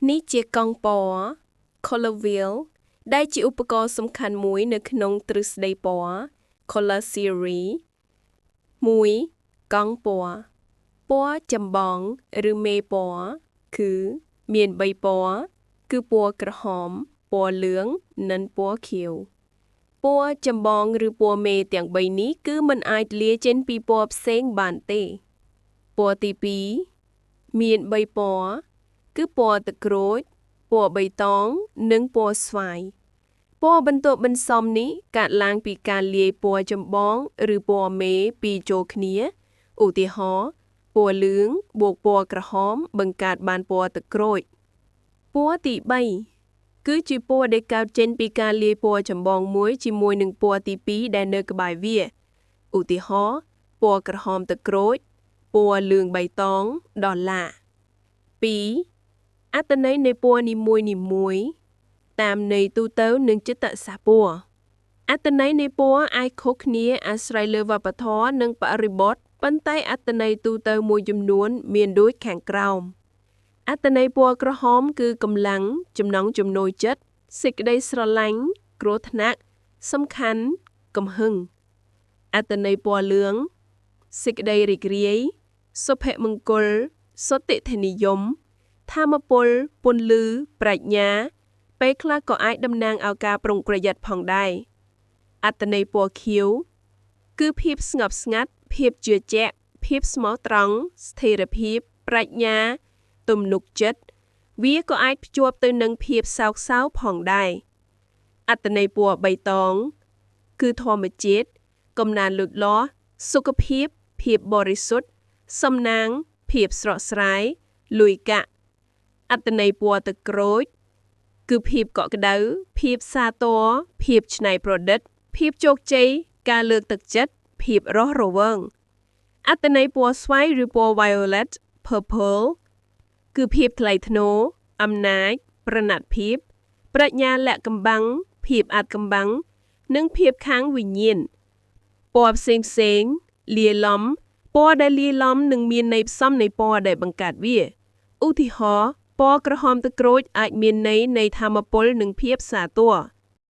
នេះជាកង់ពណ៌ Color Wheel ដែលជាឧបករណ៍សំខាន់មួយនៅក្នុងទ្រឹស្ដីពណ៌ Color Theory 1កង់ពណ៌ពណ៌ចម្បងឬមេពណ៌គឺមាន3ពណ៌គឺពណ៌ក្រហមពណ៌លឿងនិងពណ៌ខៀវពណ៌ចម្បងឬពណ៌មេទាំង3នេះគឺមិនអាចលាយចេញពីពណ៌ផ្សេងបានទេពណ៌ទី2មាន3ពណ៌គឺពណ៌ទឹកក្រូចពណ៌បៃតងនិងពណ៌ស្វាយពណ៌បន្ទាប់បន្សំនេះកើតឡើងពីការលាយពណ៌ចម្បងឬពណ៌មេពីរចូលគ្នាឧទាហរណ៍ពណ៌លឿងបូកពណ៌ក្រហមបង្កើតបានពណ៌ទឹកក្រូចពណ៌ទី3គឺជាពណ៌ដែលកើតចេញពីការលាយពណ៌ចម្បងមួយជាមួយនឹងពណ៌ទី2ដែលនៅក្បែរវាឧទាហរណ៍ពណ៌ក្រហមទឹកក្រូចពណ៌លឿងបៃតងដុល្លារ2អត្ថន័យនៃពណ៌នីមួយៗតាមន័យទូទៅនិងចិត្តសាស្ត្រពណ៌អត្ថន័យនៃពណ៌អាចខុសគ្នាអាស្រ័យលើវប្បធម៌និងបរិបទប៉ុន្តែអត្ថន័យទូទៅមួយចំនួនមានដូចខាងក្រោមអត្ថន័យពណ៌ក្រហមគឺកម្លាំងចំណង់ចំណូលចិត្តសេចក្តីស្រឡាញ់គ្រោះថ្នាក់សំខាន់កំហឹងអត្ថន័យពណ៌លឿងសេចក្តីរីករាយសុភមង្គលសុទិដ្ឋិនិយមធម៌ពលពន្លឺប្រាជ្ញាពេលខ្លះក៏អាចតំណាងឲ្យការប្រុងប្រយ័ត្នផងដែរអត្ថន័យពណ៌ខៀវគឺភាពស្ងប់ស្ងាត់ភាពជឿជាក់ភាពស្មោះត្រង់ស្ថិរភាពប្រាជ្ញាទំនុកចិត្តវាក៏អាចភ្ជាប់ទៅនឹងភាពសោកសៅផងដែរអត្ថន័យពណ៌បៃតងគឺធម្មជាតិកំណើនលូតលាស់សុខភាពភាពបរិសុទ្ធសំណាងភាពស្រស់ស្រាយលុយកាក់អត្ថន័យពណ៌ទឹកក្រូចគឺភាពកក់ក្ដៅភាពសាទរភាពច្នៃប្រឌិតភាពជោគជ័យការលើកទឹកចិត្តភាពរស់រវើងអត្ថន័យពណ៌ស្វាយឬពណ៌ violet purple គឺភាពថ្លៃថ្នូរអំណាចប្រណិតភាពប្រាជ្ញាលាក់កំបាំងភាពអាថ៌កំបាំងនិងភាពខាងវិញ្ញាណពណ៌ផ្សេងផ្សេងលាយឡំពណ៌ដែលលាយឡំនឹងមានន័យផ្សំនៃពណ៌ដែលបង្កើតវាឧទាហរណ៍ពណ៌ក្រហមទឹកក្រូចអាចមានន័យនៃធម៌ពលនិងភាពសាទរ។